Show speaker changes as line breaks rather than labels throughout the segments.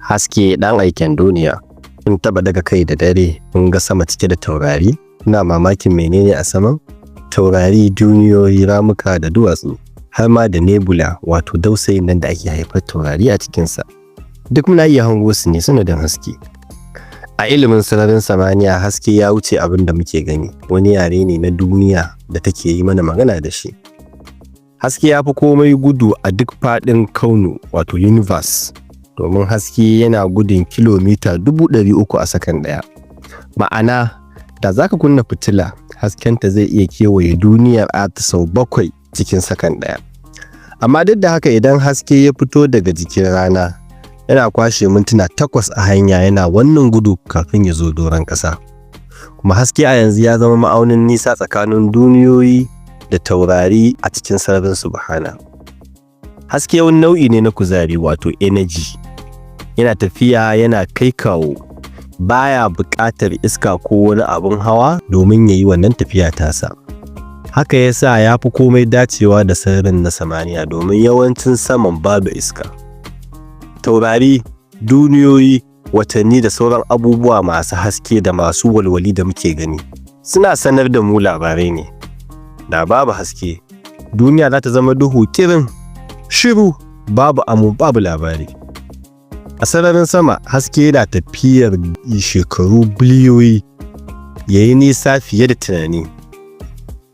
Haske ɗan aiken duniya. Kun taɓa daga kai da dare kun ga sama cike da taurari? Kuna mamakin menene a saman? Taurari, duniyoyi, ramuka da duwatsu, har ma da nebula, wato dausayin nan da ake haifar taurari a cikinsa. Duk muna iya hango su ne sanadin haske. A ilimin sararin samaniya, haske ya wuce abin da muke gani, wani yare ne na duniya da take yi mana magana da shi. Haske ya fi komai gudu a duk faɗin kaunu, wato universe, domin haske yana gudun kilomita 300,000 a sakan ɗaya. Ma'ana, da za ka kunna fitila, haskenta zai iya kewaye duniyar Earth sau 7 cikin sakan ɗaya. Amma duk da haka, idan haske ya fito daga jikin rana, yana kwashe mintuna 8 a hanya yana wannan gudu kafin ya zo doron ƙasa. Kuma haske a yanzu ya zama ma'aunin nisa tsakanin duniyoyi da taurari a cikin sararin subhana. Haske wani nau'i ne na kuzari, wato energy. Yana tafiya, yana kai kawo, baya buƙatar iska ko wani abun hawa domin ya yi wannan tafiya tasa. Haka ya sa ya fi komai dacewa da sararin na samaniya, domin yawancin saman babu iska. Taurari, duniyoyi, watanni da sauran abubuwa masu haske da masu walwali da muke gani suna sanar da mu labarai ne. Da babu haske, duniya za ta zama duhu ƙirin, shiru, babu amo, babu labari. A sararin sama, haske yana tafiyar shekaru biliyoyi, ya yi nisa fiye da tunani.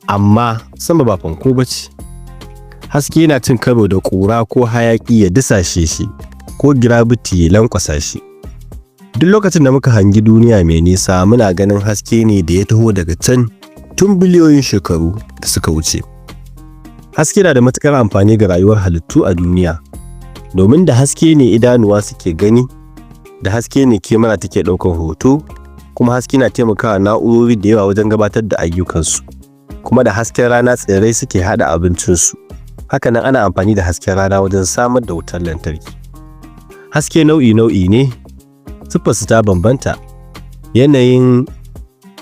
Amma sama ba fanko ba ce. Haske yana cin karo da ƙura ko hayaƙi ya dusashe shi, ko gravity ya lankwasa shi. Duk lokacin da muka hangi duniya mai nisa, muna ganin haske ne da ya taho daga can tun biliyoyin shekaru da suka wuce. Haske na da matuƙar amfani ga rayuwar halittu a duniya, domin da haske ne idanuwa suke gani, da haske ne kyamara take ɗaukar hoto, kuma haske na taimakawa na'urori da yawa wajen gabatar da ayyukansu. Kuma da hasken rana tsirrai suke haɗa abincinsu. Hakanan ana amfani da hasken rana wajen samar da wutar lantarki. Haske nau'i-nau'i ne, siffarsu ta bambanta, yanayin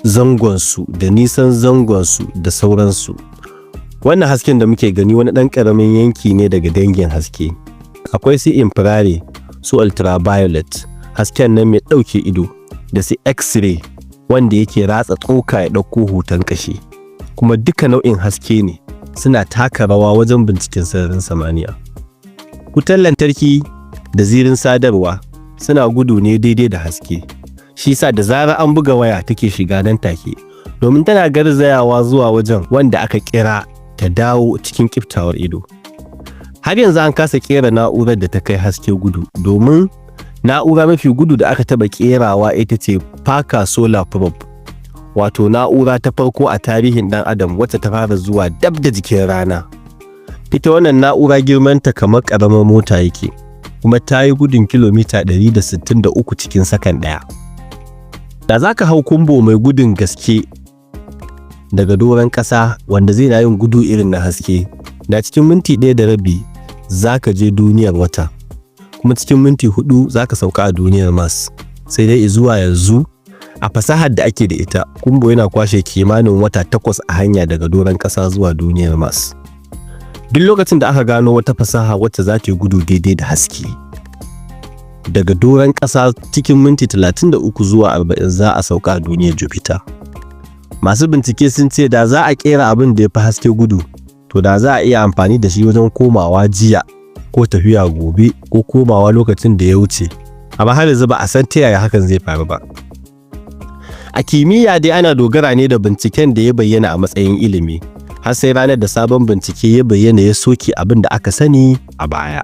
zangonsu da nisan zangonsu da sauransu. Wannan hasken da muke gani wani ɗan ƙaramin yanki ne daga dangin haske. Akwai su infrared, su ultraviolet, hasken nan mai ɗauke ido, da su X-ray wanda yake ratsa tsoka ya ɗauko hoton ƙashi. Kuma duka nau'in haske ne, suna taka rawa wajen binciken sararin samaniya. Wutar lantarki da zirin sadarwa suna gudu ne daidai da haske. Shi sa da zarar an buga waya take shiga nan take, domin tana garzayawa zuwa wajen wanda aka kira ta dawo cikin ƙiftawar ido. Har yanzu an kasa ƙera na'urar da ta kai haske gudu, domin na'ura mafi gudu da aka taɓa ƙerawa ita ce Parker Solar Probe, wato na'ura ta farko a tarihin ɗan adam wacce ta fara zuwa dab da jikin rana. Ita wannan na'ura girmanta kamar ƙaramar mota yake, kuma ta yi gudun kilomita 163 cikin sakan ɗaya. Da za ka hau kumbo mai gudun gaske daga doron ƙasa wanda zai na yin gudu irin na haske, da cikin minti 1.5 za ka je duniyar wata, kuma cikin minti 4 za ka sauka a duniyar Mars. Sai dai zuwa yanzu, a fasahar da ake da ita, kumbo yana kwashe kimanin wata 8 a hanya daga doron ƙasa zuwa duniyar Mars. Duk lokacin da aka gano wata fasaha wacce za ta yi gudu daidai da haske, daga doron ƙasa cikin minti 33 zuwa 40 za a sauka a duniyar Jupiter. Masu bincike sun ce da za a ƙera abin da ya fi haske gudu, to da za a iya amfani da shi wajen komawa jiya ko tafiya gobe ko komawa lokacin da ya wuce. Amma har yanzu ba a san ta yaya hakan zai faru ba. A kimiyya dai, ana dogara ne da binciken da ya bayyana a matsayin ilimi, har sai ranar da sabon bincike ya bayyana ya soke abin da aka sani a baya.